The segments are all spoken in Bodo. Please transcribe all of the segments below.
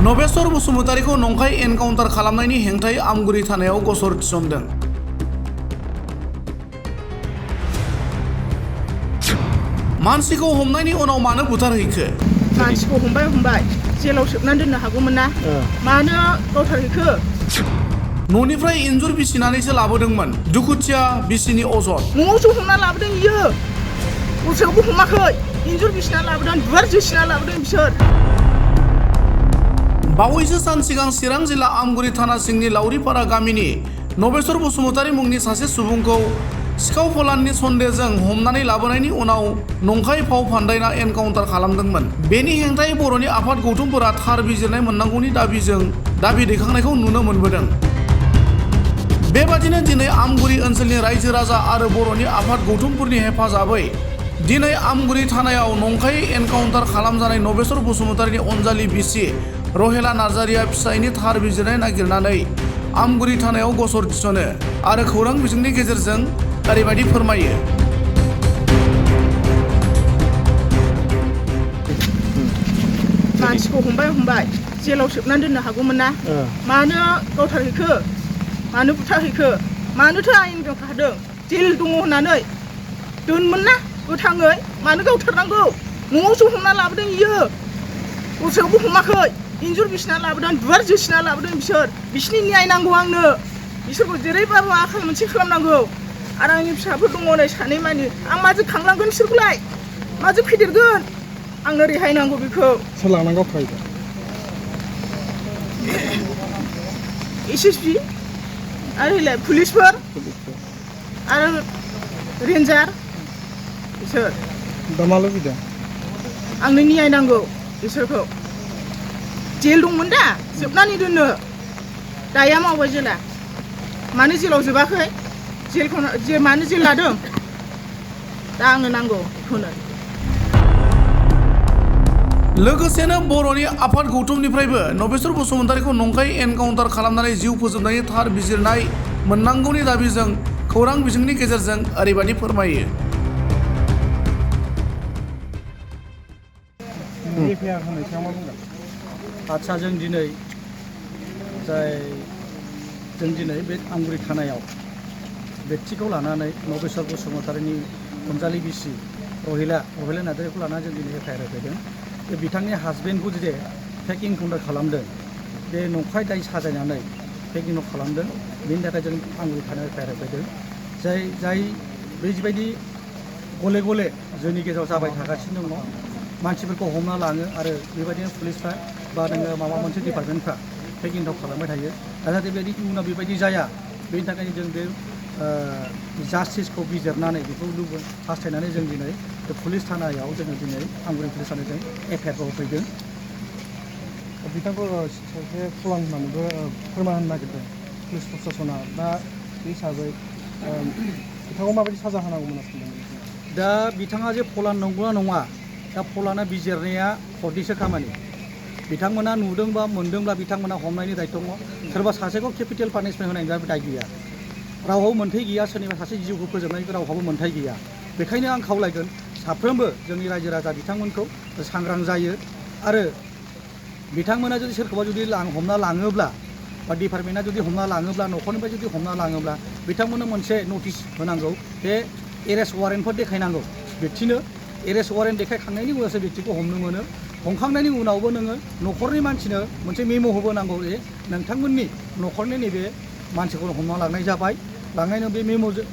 नबेस्वर बसुमतारीखौ नंखाय एनकाउन्टार खालामनायनि हेंथायै आमगुरि थानायाव गसर थिसनदों। मानसिखौ हमनायनि उनाव मानो बुथारहैखो? मानसिखौ हमबाय जेलाव सोबनानै दोननो हागौमोन ना, मानो गावथारहैखो? न'निफ्राय इन्जुर बिसिनानैसो लाबोदोंमोन दुखुथिया बिसिनि अजद। न'आवसो हमना लाबोदों इयो, दस्रायावबो हमाखै। इन्जुर बिसिना लाबोदों, दुवार जोसिना लाबोदों बिसोर। बावैसो सान सिगां चिरां जिल्ला आमगुरि थाना सिंनि लावरिपारा गामिनि नबेस्वर बसुमतारी मुंनि सासे सुबुंखौ सिखाव फलाननि सन्देहजों हमनानै लाबोनायनि उनाव नंखाय फाव फान्दायना एनकाउन्टार खालामदोंमोन। बेनि हेंथायै बर'नि आफाद गौथुमफोरा थार बिजिरनाय मोननांगौनि दाबि दैखांनायखौ नुनो मोनबोदों। बेबादिनो दिनै आमगुरि ओनसोलनि रायजो राजा आरो बर'नि आफाद गौथुमफोरनि हेफाजाबै दिनै आमगुरि थानायाव नंखायै एनकाउन्टार खालामजानाय नबेस्वर बसुमतारीनि अनजालि बिसि रहेला नार्जारिया फिसायनि थार बिजिरनाय नागिरनानै आमगुरि थानायाव गसर थिसनो आरो खौरां बिजोंनि गेजेरजों ओरैबायदि फोरमायो। मानसिखौ हमबाय जेलाव सोबनानै दोननो हागौमोन ना, मानो गावथारहैखो? मानो बुथारहैखो? मानोथो आयेन बेंखादों? जेल दङ होननानै दोनमोन ना गोथाङै, मानो गावथारनांगौ? न'आवसो हमना लाबोदों इयो, दस्रायावबो हमाखै। इन्जुर बिसिना लाबोदों, दुवार जोसिना लाबोदों बिसोर। बिसिनि न्याय नांगौ आंनो, बिसोरखौ जेरैबाबो आखाल मोनसे खालामनांगौ। आरो आंनि फिसाफोर दङ नै सानै मानि, आं माजों खांलांगोन बिसोरखौलाय, माजों फेदेरगोन? आंनो रेहाय नांगौ बेखौ। सोर लांनांगौ फायदा? SSB आरो पुलिसफोर आरो रेन्जार बिसोर। दा मा लुबैदों? आंनो न्याय नांगौ बिसोरखौ। जेल दंमोन दा जोबनानै दोननो, दाया मावबाय जेला। मानो जेलाव जोबाखै? मानो जेल लादों? दा आंनो नांगौ बेखौनो। लोगोसेनो बर'नि आफाद गौथुमनिफ्रायबो नबेस्वर बसुमतारीखौ नंखाय एनकाउन्टार खालामनानै जिउ फोजोबनायनि थार बिजिरनाय मोननांगौनि दाबिजों खौरां बिजोंनि गेजेरजों ओरैबायदि फोरमायो। एफआइआर होनाय सायाव मा बुंगोन? आदसा जों दिनै बे आमगुरि थानायाव बेक्तिखौ लानानै नबेस्वर बसुमतारीनि अनजालि बिसि रहेला नार्जारिखौ लानानै जों दिनै एफआइआर होफैदों। बे बिथांनि हासबेन्डखौ जे फेक एनकाउन्टार खालामदों, बे नंखाय दाय साजायनानै फेक एनकाउन्टार खालामदों, बेनि थाखाय जों आमगुरि थानायाव एफआइआर होफैदों। जाय बेबायदि गले गले जोंनि गेजेराव जाबाय थागासिनो दङ। मानसिफोरखौ हमना लाङो आरो बेबायदिनो पुलिसफ्रा बा नोङो माबा मोनसे डिपार्टमेन्टफ्रा फेक एनकाउन्टार खालामबाय थायो। जाहाथे बेबायदि इयुनाव बेबायदि जाया, बेनि थाखायनो जों बे जास्टिसखौ बिजिरनानै बेखौ हास्थायनानै जों दिनै बे पुलिस थानायाव दिनै आमगुरि पुलिस थानायाव एफआइआरखौ होफैदों। बिथांखौ सासे फलान होननानैबो फोरमान होनो नागिरदों पुलिस प्रसासना। दा बे हिसाबै बिथांखौ माबायदि साजा होनांगौमोन सानदों? दा बिथाङा जे फलान नंगौना नङा, दा फलाना बिजिरनाया कर्टनिसो खामानि। बिथांमोना नुदोंबा मोनदोंब्ला बिथांमोना हमनायनि दायित्व दङ। सोरबा सासेखौ केपिटेल पानिशमेन्ट होनायनि दाय गैया, रावहाबो मोन्थाय गैया, सोरनिबा सासे जिउखौ फोजोबनायनि रावहाबो मोन्थाय गैया। बेखायनो आं खावलायगोन साफ्रोमबो जोंनि रायजो राजा बिथांमोनखौ सांग्रां जायो आरो बिथांमोना जुदि सोरखौबा जुदि हमना लाङोब्ला बा डिपार्टमेन्टआ जुदि हमना लाङोब्ला, न'खरनिफ्राय जुदि हमना लाङोब्ला बिथांमोननो मोनसे नटिस होनांगौ, बे एरेस्ट वारेन्टफोर देखायनांगौ बेक्तिनो। एरेस्ट वारेन्ट देखायखांनायनि उनावसो बेक्तिखौ हमनो मोनो। हमखांनायनि उनावबो नोङो न'खरनि मानसिनो मोनसे मेम' होबोनांगौ जे नोंथांमोननि न'खरनि नैबे मानसिखौ हमना लांनाय जाबाय, लांनायनि बे मेम'जों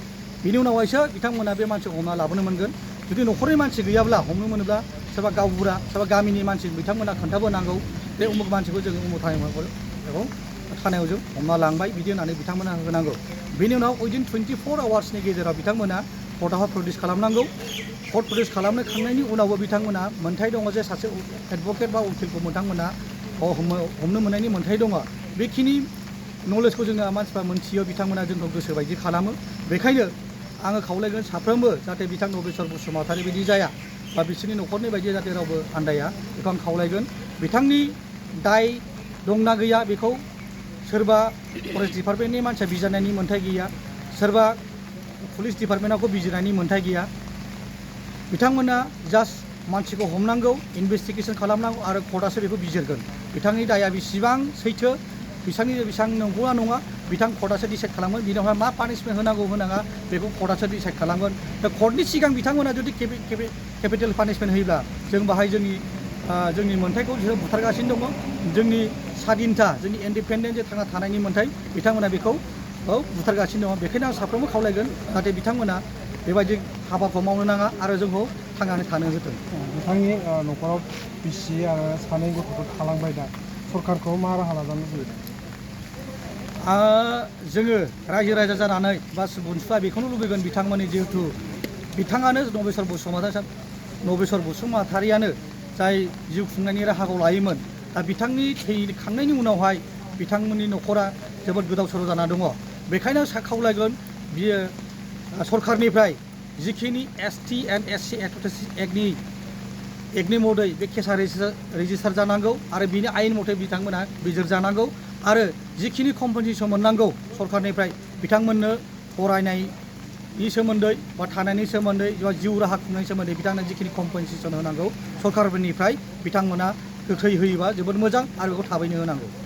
बिनि उनावहायसो बिथांमोना बे मानसिखौ हमना लाबोनो मोनगोन। जुदि न'खरनि मानसि गैयाब्ला हमनो मोनोब्ला सोरबा गावबुरा सोरबा गामिनि मानसि बिथांमोना खोन्थाबोनांगौ, बे उमुक मानसिखौ जोङो उमुक थानायाव जों हमना लांबाय बिदि होननानै बिथांमोना होनांगौ। बिनि उनाव उइदिन 24 आवार्सनि गेजेराव बिथांमोना कर्टआव प्रडिउस खालामनांगौ। कर्ट प्रडिउस खालामखांनायनि उनावबो बिथांमोना मोन्थाय दङ जे सासे एडभकेट बा उकिलखौ बिथांमोना हमनो मोननायनि मोन्थाय दङ। बेखिनि नलेजखौ जोङो मानसिफ्रा मोनथियो, बिथांमोना जोंखौ गोसो बायदि खालामो। बेखायनो आङो खावलायगोन साफ्रोमबो जाहाथे बिथां नबेस्वर बसुमतारी बायदि जाया बा बिसोरनि न'खरनि बायदि जाहाथे रावबो आन्दाया, बेखौ आं खावलायगोन। बिथांनि दाय दंना गैया बेखौ सोरबा फरेस्ट डिपार्टमेन्टनि मानसिया बिजिरनायनि मोन्थाय गैया, सोरबा पुलिस डिपार्टमेन्टआवबो बिजिरनायनि मोन्थाय गैया। बिथांमोना जास्ट मानसिखौ हमनांगौ इनभेस्टिगेसन खालामनांगौ आरो कर्टआसो बेखौ बिजिरगोन बिथांनि दाया बेसेबां सैथो बेसेबां नंगौना नङा बिथां कर्टआसो डिसाइड खालामगोन बिनावहाय मा पानिशमेन्ट होनांगौ होनाङा बेखौ कर्टआसो डिसाइड खालामगोन दा कर्टनि सिगां बिथांमोना जुदि केपिटेल पानिशमेन्ट होयोब्ला जों बाहाय जोंनि मोन्थाइखौ बिसोर बुथारगासिनो दङ जोंनि स्वाधीनता जोंनि इन्डिपेन्डेन्ट जे थांना थानायनि मोन्थाइ बिथांमोना बेखौ बुथारगासिनो दङ बेखायनो आं साफ्रोमबो खावलायगोन जाहाथे बिथांमोना बेबायदि हाबाखौ मावनो नाङा आरो जोंखौ थांनानै थानो होथों बिथांनि न'खराव बिसि आरो सानै गथ'फोर थालांबाय दा सरकारखौ मा राहा लाजानो लुबैदों जोङो रायजो राजा जानानै बा सुबुंफ्रा बेखौनो लुबैगोन बिथांमोननि जिहेथु बिथाङानो नबेस्वर बसुमतारियानो जाय जिउ खुंनायनि राहाखौ लायोमोन दा बिथांनि थैखांनायनि उनावहाय बिथांमोननि न'खरा जोबोद गोदाव सोराव जाना दङ बेखायनो खावलायगोन बियो सरकारनिफ्राय जिखिनि ST and SC एक्टनि मदै बे केसा रेजिस्टार जानांगौ आरो बिनि आयेन मथे बिथांमोना बिजिरजानांगौ आरो जिखिनि कम्पेनसेसन मोननांगौ सरकारनिफ्राय बिथांमोननो फरायनायनि सोमोन्दै बा थानायनि सोमोन्दै बा जिउ राहा खुंनायनि सोमोन्दै बिथांमोना जिखिनि कम्पेनसेसन होनांगौ सरकारनिफ्राय बिथांमोना गोख्रै होयोबा जोबोद मोजां आरो बेखौ थाबैनो होनांगौ